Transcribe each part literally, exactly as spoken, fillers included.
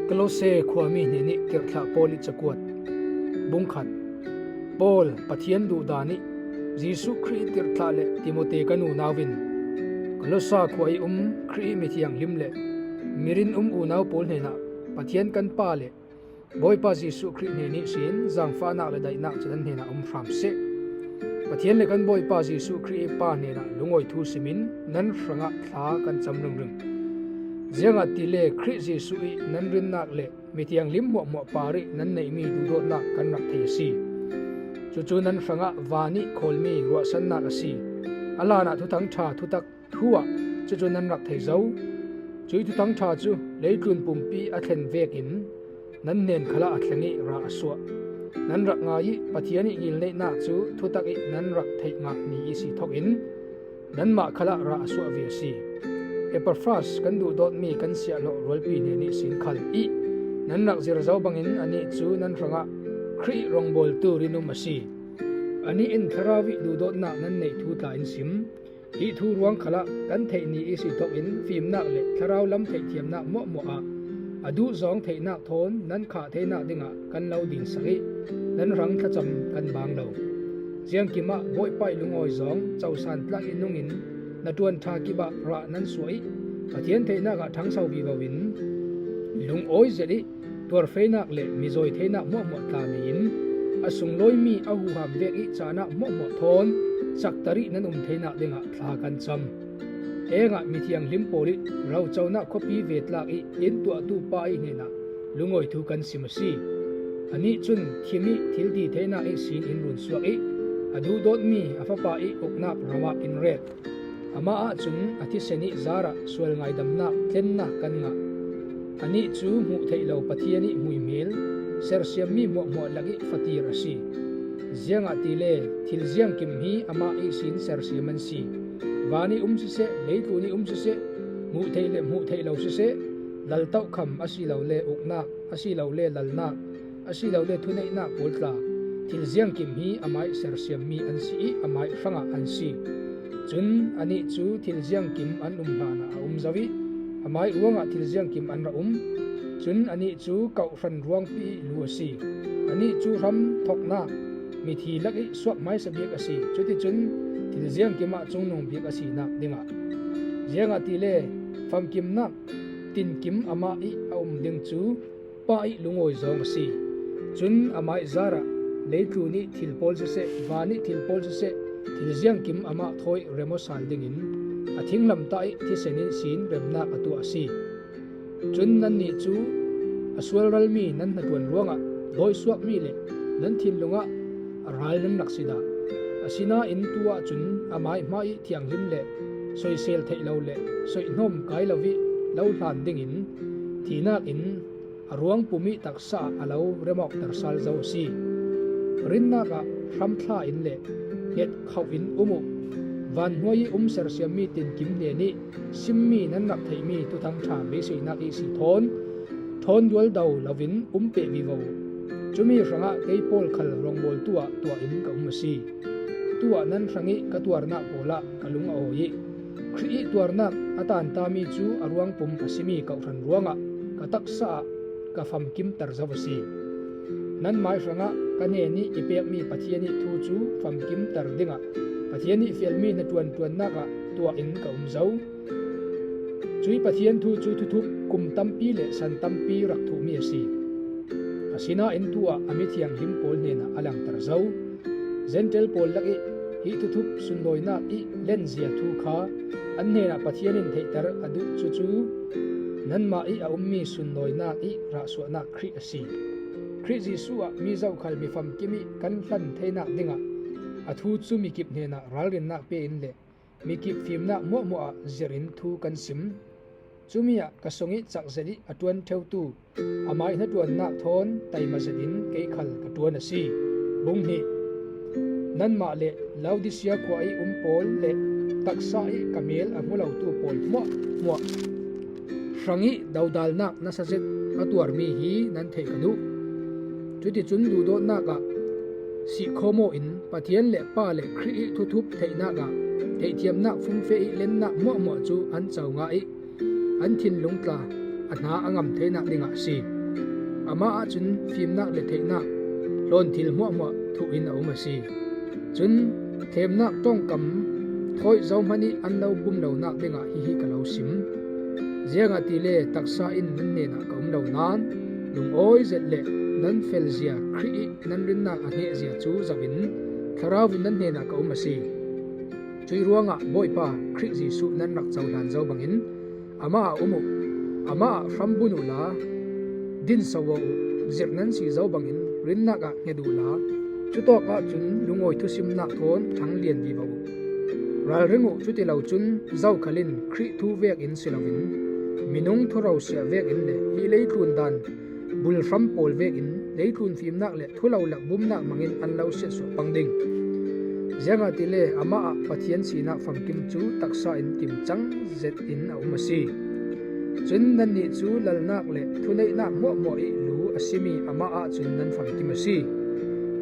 Kolose khuami hnenih tirhthlah Paul ih cakuat. Bung khat. Paul, Pathian duhdan ih Jesuh Khrih ih tirhthlah le Timote kan unau in, Kolosa khua ih um Khrih ih mithianghlim le mi rinum unau pawl hnenah Pathian kan Pa le Bawipa Jesuh Khrih hnen ihsin zangfahnak le daihnak cu nan hnenah um hram seh. Pathian le kan Bawipa Jesuh Khrih ih Pa hnenah lungawi thu simin nan hrangah thla kan cam ringring. Ziangahtile Khrih Jesuh ih nan rinnak le mithianghlim hmuahhmuah par ih nan neihmi duhdawtnak kan rak thei a si. Cucu nan hrangah van ih khawlmi ruahsannak a si. A lanah Thuthang ṭha thutak thu ah cucu nan rak thei zo. Cuih Thuthang ṭha cu leitlun pumpi a thlen vekin nan hnen khalah a thleng ih rah a suah. Nan rak ngai ih Pathian ih ngilneihnak cu thutak ih nan rak theih ngah ni ihsi thokin nanmah khalah rah a suah ve a si. Epafras kan duhdawtmi kan siahhlawh rualpi hnen ihsin khal ih nan rak zir zo bangin anih cu nan hrangah Khrih ih rawngbawltu rinum a si. Anih in thlarau ih duhdawtnak nan neih thu tla in sim. Hi thu ruang khalah kan theih ni ihsi thokin fimnak le thlarau lam theihthiamnak hmuahhmuah ah a duhzawng theihnak thawn nan khah theinak dingah kan lo dinsak ih nan hrang thlacam kan bang lo. Ziangkim ah Bawipa ih lungawi zawng cosan tlak ih nungin hnaṭuan ṭha kip ah rah nan suah ih Pathian theihnak ah ṭhangso vivo in lungawi zet ih tuarfeinak le mizawi theinak hmuahhmuah tla nei in a sunglawimi a huham vek ih cahnak hmuahhmuah thawn cakter ih nan um theinak dingah thla kan cam. Engah mithianghlim pawl ih roconak khuapi vetlak ih in tuahtu Pa ih hnenah lungawi thu kan sim a si. Anih cun thim ih thil ti theinak ihsin in runsuak ih a duhdawtmi a Fapa ih uknak ram ah in ret. Amah ahcun a thisen ih zarah sual ngaidamnak tlennak kan ngah. Anih cu hmuh theih lo Pathian ih hmuihmel sersiammi hmuahhmuah lak ih fatir a si. Ziangahtile thil ziangkim hi amah ihsin sersiam an si. Van ih um siseh, leitlun ih um siseh, hmuh theih le hmuh theih lo siseh, lal tohkham asilole uknak asilole lalnak asilole thuneihnak pawl tla, thil ziangkim hi amah ih sersiammi an si ih amah ih hrangah an si. Cun anih cu thil ziangkim an um hlanah a um zo ih amah ih ruangah thil ziangkim an rak um. Cun anih cu kawhhran ruangpi ih lu a si. Anih cu hram thoknak mithi lak ih suak hmaisa bik a si. Cuticun thil ziangkim ah cungnung bik a sinak dingah, ziangahtile famkimnak tinkim amah ih a um ding cu Pa ih lungawi zawng a si. Cun amah ih zarah leitlun ih thil pawl siseh, van ih thil pawl siseh, thil ziangkim amah thawi rem aw sal dingin a thinglamtah ih thisen ihsin remnak a tuah a si. Cun nannih cu a sualralmi nan hnaṭuan ruangah dawisuakmi le nan thinlung ah a ral nan rak si dah. Asinain tu ahcun amah ih hmai ih thianghlim le soisel theih lo le soihnawm kai lo ih lo hlan dingin thihnak in a ruang pum ih taksa ah a lo remawkter sal zo a si. Rinnak ah hramthla in le hngetkhoh in um uh. Vanhnuai ih um sersiammi tinkim hnen ih simmi nan rak theihmi Thuthang ṭha beiseinak ihsi thawn ṭhawn dualdo loin um peh vivo uh. Cumi hrangah kei Paul khal rawngbawltu ah tuah in ka um a si. Tu ah nan hrangih ka tuarnak pawl ah ka lung a awi ih Khrih ih tuarnak a tantami cu a ruangpum a simi kawhhran ruangah ka taksa ah ka famkimter zo a si. Nanmai hrangah ka hnenih i pekmi Pathian ih thu cu famkimter dingah Pathian ih fialmi hnaṭuanṭuannak ah tuah in ka um zo. Cuih Pathian thu cu thuthup kum tampi le san tampi rak thuhmi a si. Asinain tu ah a mithianghlim pawl hnenah a langter zo. Jentail pawl lakih hih thuthup sunlawinak ih lenzia thu kha an hnenah Pathian in theihter a duh cucu nanmah ih a ummi sunlawinak ih rahsuahnak Khrih a si. Khrih Jesuh ah mi zokhal mifamkim ih kan hlan theinak dingah a thu cu mikip hnenah ralrinnak pe in le mikip fimnak hmuahhmuah ah zirh in thu kan sim. Cumi ah ka sung ih cakzet ih a ṭuan ṭheutu amah ih hnaṭuannak thawn taima zetin kei khal ka ṭuan a si. Bung hnih. Nanmah le Laodicea khua ih um pawl le taksa ih ka mel a hmu lotu pawl hmuahhmuah hrangih dodalnak nasa zet a tuarmi hi nan theih ka duh. Cuticun duhdawtnak ah sihkhawm aw in Pathian le Pa le Khrih ih thuthup theihnak ah theihthiamnak fumfe ih lennak hmuahhmuah cu an co ngah ih an thinlung tla a hna a ngam theinak dingah a si. Amah ahcun fimnak le theihnak hlawn thil hmuahhmuah thuh in a um a si. Cun thlemnak ṭongkam thawi zohman ih an lo bum lonak dingah hihi ka lo sim. Ziangahtile taksa in nan hnenah ka um lo nain lungawi zet le nan felzia Khrih ih nan rinnak a hnehzia cu zoh in thlarau in nan hnenah ka um a si. Cuih ruangah Bawipa Khrih Jesuh nan rak cohlan zo bangin amah ah um uh, amah ah hrambun uhla dinso aw uh, zirh nan si zo bangin rinnak ah hnget uhla cutawk ahcun lungawi thusimnak thawn ṭhang lian vivo uh. Ralring uh, cuti lo cun zokhal in Khrih thu vekin si loin minung thurosiah vekin le hi leitlun dan bulhram pawl vekin leitlun fimnak le thulolak bumnak mangin an lo siatsuah pang ding. Ziangahtile amah ah Pathian sinak famkim cu taksa in kim cang zetin a um a si. Cun nannih cu lalnak le thuneihnak hmuahhmuah ih lu a simi amah ahcun nan famkim a si.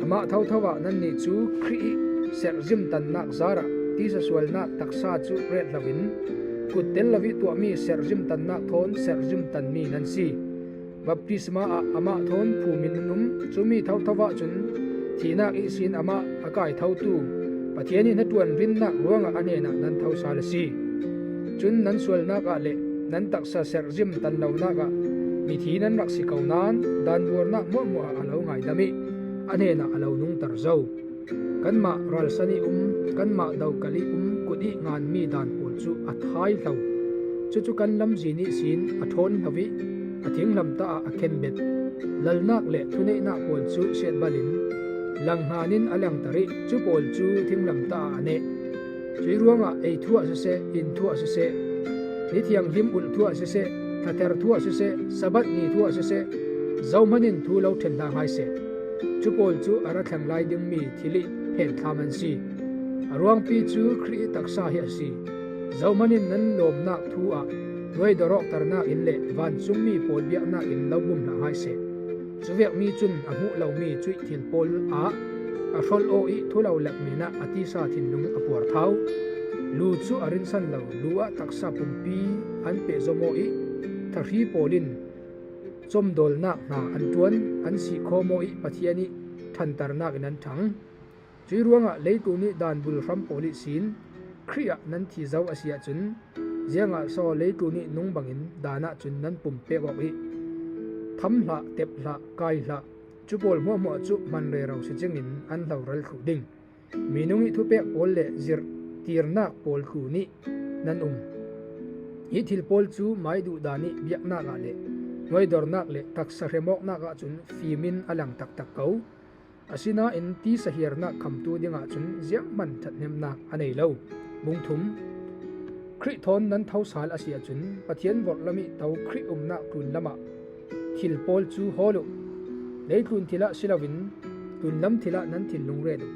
Amah thotho ah nannih cu Khrih ih serhzim tannak zarah tisa sualnak taksa cu ret loin kut tel lo ih tuahmi serhzim tannak thawn serhzim tanmi nan si. Baptisma ah amah thawn phum in nan um. Cumi thotho ahcun thihnak ihsin amah a kaithotu Pathian ih hnaṭuan rinnak ruangah a hnenah nan thosal a si. Cun nan sualnak ah le nan taksa serhzim tan lonak ah mithi nan rak si ko nain danbuarnak hmuahhmuah ah a lo ngaidam ih a hnenah a lo nungter zo. Kanmah ralsan ih um, kanmah dokal ih um kut ih nganmi dan pawl cu a thaihlo. Cucu kan lamzin ihsin a ṭhawn hlo ih a thinghlam ta ah a khenbet. Lalnak le thuneihnak pawl cu siatbal in langhngan in a langter ih cu pawl cu thinghlam ta ah a neh. Cuih ruangah ei thu ah siseh, inn thu ah siseh, ni thianghlim ulh thu ah siseh, thather thu ah siseh, Sabbath ni thu ah siseh, zohman in thu lo ṭhen hna hai seh. Cu pawl cu a ra thleng lai dingmi thil ih phenthlam an si. A ruangpi cu Khrih ih taksa hi a si. Zohman in nan lawmnak thu ah nuaidor awkternak in le vancungmi pawl biaknak in lo bum hna hai seh. Cuvekmi cun a hmuh lomi cuih thil pawl ah a hrolh aw ih thulolak men ah a tisa thinlung a puarthau. Lu cu a rinsan lo, lu ah taksa pumpi an pehzom aw ih thahri pawl in comdawlnak hna an ṭuan, an sihkhawm aw ih Pathian ih ṭhanternak in an ṭhang. Cuih ruangah leitlun ih dan bulhram pawl ihsin Khrih ah nan thi zo a si ahcun, ziangah so leitlun ih nung bangin dan ahcun nan pumpek awk ih tham hlah, tep hlah, kai hlah, cu pawl hmuahhmuah cu hman rero si cingin an hloral thluh ding. Minung ih thupek pawl le zirhtirnak pawl tlun ih nan um. Hi thil pawl cu mai duhdan ih biaknak ah le nuaidornak le taksa hremawknak ahcun fim in a lang taktak ko. Asinain tisa hiarnak khamtu dingah cun zianghman ṭhathnemnak a nei lo. Bung thum. Khrih thawn nan thosal a si ahcun Pathian vorhlam ih to Khrih umnak tlunlam ah thil pawl cu hawl uh. Leitlun thil ah si loin tlunlam thil ah nan thinlung ret uh.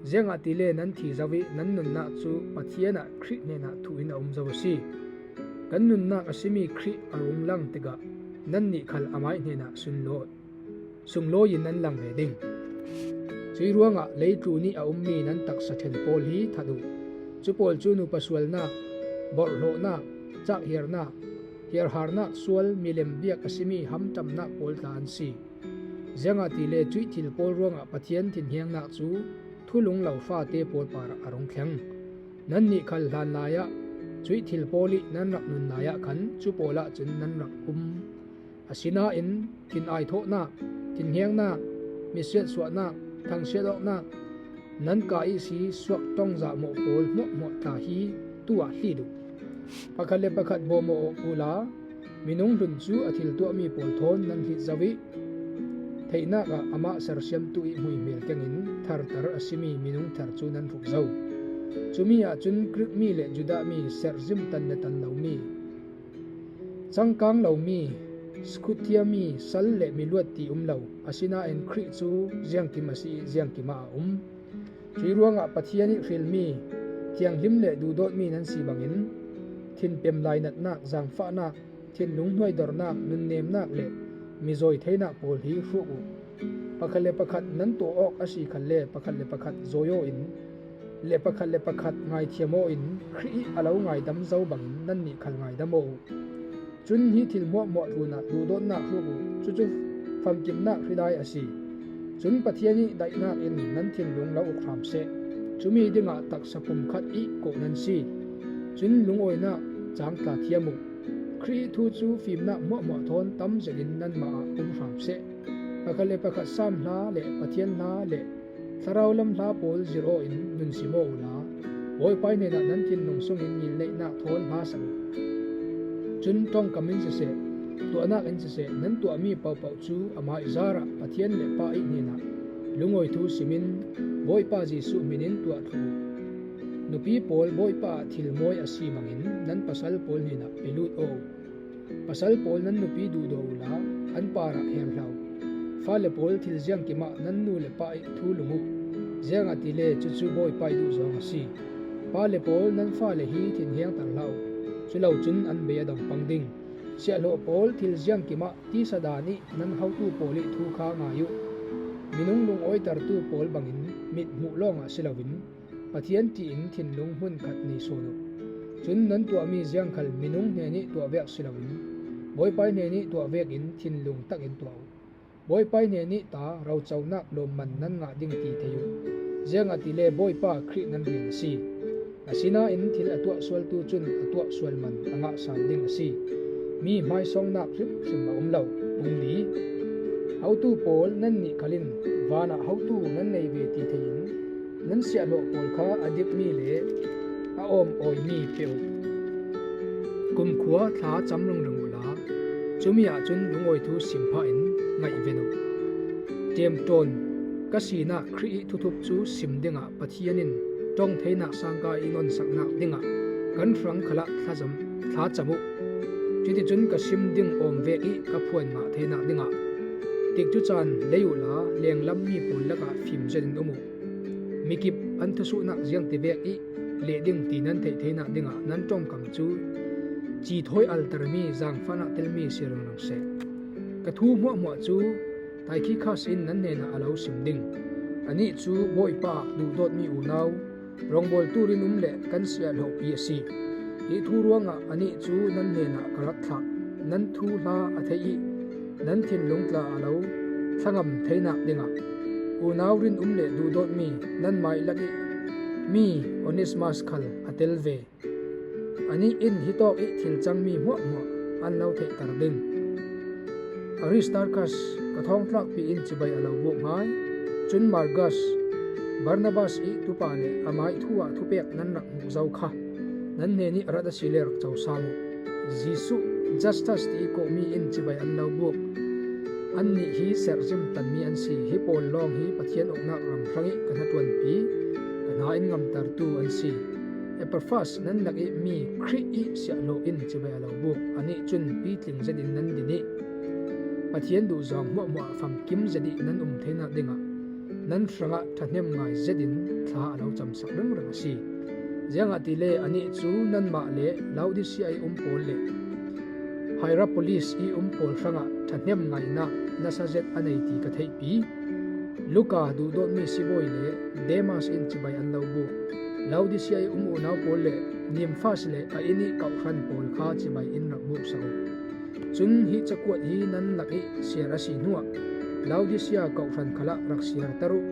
Ziangahtile nan thi zo ih nan nunnak cu Pathian ah Khrih hnenah thuh in a um zo a si. Kan nunnak a simi Khrih a rung lang tikah nannih khal amai hnenah sunlaw, sunglawi in nan lang ve ding. Cuih ruangah leitlun ih a ummi nan taksa ṭhen pawl hi that uh. Cu pawl cu nupa sualnak, borhhlawhnak, cakhiarnak, hiarharnak sual, milem biak a simi hamṭamnak pawl tla an si. Ziangahtile cuih thil pawl ruangah Pathian thinhengnak cu thulung lo fate pawl parah a rung thleng. Nannih khal hlanlai ah cuih thil pawl ih nan rak nun lai ah khan cu pawl ahcun nan rak um. Asinain thin aithawhnak, thinhengnak, misiatsuahnak, thangsiat awknak, nan ka ihsi suak ṭongzah mawh pawl hmuahhmuah tla hi tu ah hlit uh. Pakhat le pakhat bawm aw awk uhla, minung hlun cu a thil tuahmi pawl thawn nan hlit zo ih, theihnak ah amah sersiamtu ih hmuihmel kengin tharter a simi minung thar cu nan hruk zo. Cumi ahcun Greek mi le Judah mi serhzim tan le tan lomi, cangkang lomi, skuthiami, sal le miluat ti um lo, asinain Khrih cu ziangkim a si ih ziangkim ah a um. Cuih ruangah Pathian ih hrilmi, thianghlim le duhdawtmi nan si bangin, thinpem lainatnak, zaangfahnak, thinlung hnuaidornak, nunnemnak le mizawi theinak pawl hi hruak uh. Pakhat le pakhat nan tawh awk a si khalle pakhat le pakhat zawi aw in, le pakhat le pakhat ngaithiam aw in Khrih ih a lo ngaidam zo bangin nannih khal ngaidam aw uh. Cun hi thil hmuahhmuah tlunah duhdawtnak hruak uh. Cucu famkimnak hridai a si. Cun Pathian ih daihnak in nan thinlung lo uk hram seh. Cumi dingah taksa pum khat ih kawh nan si. Cun lungawinak cang tla thiam uh. Khrih ih thu cu fimnak hmuahhmuah thawn tam zetin nanmah ah um hram seh. Pakhat le pakhat Saam hla le Pathian hla le Thlarau lam hla pawl zir aw in nun sim aw uhla, Bawipa ih hnenah nan thinlung sungin ngilneihnak thawn hla sak uh. Cun ṭongkam in siseh, tuahnak in siseh, nan tuahmi pohpoh cu amah ih zarah Pathian le Pa ih hnenah lungawi thu simin Bawipa Jesuh hmin in tuah thluh uh. Nupi pawl Bawipa ah thil mawi a si bangin nan pasal pawl hnenah pe lut aw uh. Pasal pawl, nan nupi duhdaw uhla, an parah her hlah uh. Fale pawl, thil ziangkim ah nan nu le pa ih thu lung uh, ziangahtile cucu Bawipa ih duhzawng a si. Pale pawl, nan fale hi thinhengter hlah uh, culo cun an bei a dong pang ding. Siahhlawh pawl, thil ziangkim ah tisa daan ih nan hotu pawl ih thu kha ngai uh. Minung lungawitertu pawl bangin mithmuh lawngah si loin Pathian ṭih in thinlung hmunkhat nei sawn uh. Cun nan tuahmi ziangkhal minung hnenih tuah vek si loin Bawipa ih hnenih tuah vekin thinlung takin tuah uh. Bawipa ih hnenih ta roconak lawmman nan ngah ding ti thei uh. Ziangahtile Bawipa Khrih nan rian a si. Asinain thil a tuah sualtu cun a tuah sual man a ngah sal ding a si. Mi hmaisawngnak hrimhrim a um lo. Bung li. Hotu pawl, nannih khal in vanah hotu nan nei ve ti thei in nan siahhlawh pawl kha a dikmi le a awmawimi pe uh. Kumkhua thla cam ringring uhla, cumi ahcun lungawi thu sim phah in ngaihven uh. Ṭemṭawn ka sinak Khrih ih thuthup cu sim dingah Pathian in ṭong theinak sangka ih nonsaknak dingah kan hrang khalah thlacam, thlacam uh. Cuticun ka sim ding awm vek ih ka phuan ngah theinak dingah, tikcu caan lei uhla, lenglam mi pawl lakah fim zetin um uh. Mikip an thusuhnak ziangtivek ih leh ding ti nan theih theinak dingah nan ṭongkam cu ci thawi altermi, zaangfahnak telmi si ringring seh. Ka thu hmuahhmuah cu Tychicus in nan hnenah a lo sim ding. Anih cu Bawipa ah duhdawtmi unau, rawngbawltu rinum le kan siahhlawhpi a si. Hi thu ruangah anih cu nan hnenah ka rak thlah. Nan thuhla a theih ih nan thinlung tla a lo thlangam theinak dingah unau rinum le duhdawtmi nanmah ih lak ih mi Onesimas khal a tel ve. Anih in hitawk ih thil cangmi hmuahhmuah an lo theihter ding. Aristarkas ka thawngtlakpi in cibai a lo buk ngai. Cun Margas, Barnabas ih tupa le amah ih thu ah thupek nan rak hmuh zo kha nan hnenih rat asile rak co sam uh. Jesuh, Justus ti ih kawhmi in cibai an lo buk. Annih hi serhzim tanmi an si. Hi pawl lawng hi Pathian uknak ram hrangih ka hnaṭuanpi, ka hna in ngamtertu an si. Epafras, nan lak ih mi Khrih ih siahhlawh in cibai a lo buk. Anih cun pitling zetin nan din ih Pathian duhzawng hmuahhmuah famkim zet ih nan um theinak dingah nan hrangah ṭhahnem ngai zetin thla a lo camsak ringring a si. Ziangahtile anih cu nanmah le Laodicea ih um pawl le Hierapolis ih um pawl hrangah ṭhahnem ngainak nasa zet a nei ti ka theihpi. Luka, duhdawtmi sibawi le Demas in cibai an lo buk. Laodicea ih um unau pawl le Nimfas le a inn ih kawhhran pawl kha cibai in rak buksak uh. Cun hi cakuat hi nan lak ih siar a si hnuah Laodicea kawhhran khalah rak siarter uh.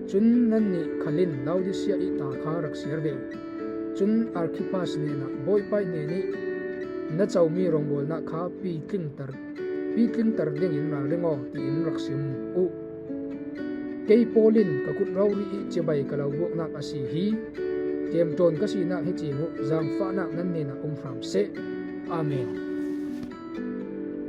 Cun nannih khal in Laodicea ih ta kha rak siar ve uh. Cun Arkhipas hnenah, Bawipa ih hnenih na comi rawngbawlnak kha pitlingter, pitlingter dingin ralring aw, tiin rak sim uh. Kei Paul in ka kut rori ih cibai ka lo buaknak a si hi. Ṭemṭawn ka sinak hi cing uh, zaangfahnak nan hnenah um hram seh. Amen.